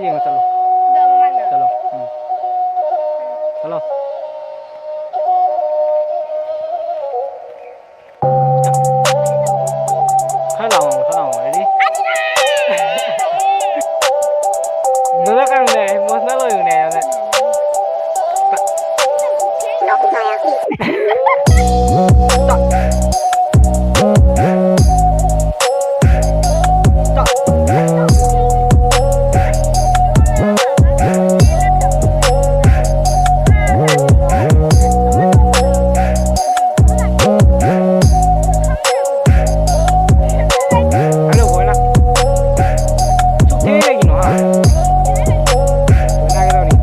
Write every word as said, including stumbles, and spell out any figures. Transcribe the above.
ꯌꯦꯡꯉꯣ ꯆꯠꯂꯣ꯫ ꯑꯗꯣ ꯃꯃꯥꯡꯗ꯫ ꯆꯠꯂꯣ꯫ ꯎꯝ꯫ ꯆꯠꯂꯣ꯫ ꯈꯔ ꯂꯥꯎꯑꯣ, ꯈꯔ ꯂꯥꯎꯑꯣ, ready? ꯅꯣꯛꯂꯛꯀꯅꯨꯅꯦ, emotional ꯑꯣꯏꯕꯅꯦ ꯌꯥꯝꯅ꯫ ꯍꯜꯂꯣ, ꯕꯣꯏꯅ꯫ ꯁꯨꯛꯊꯦꯡ ꯀꯩꯒꯤꯅꯣ, ꯍꯥ? ꯕꯣꯏꯅ ꯍꯥꯏꯒꯦ ꯇꯧꯅꯤ꯫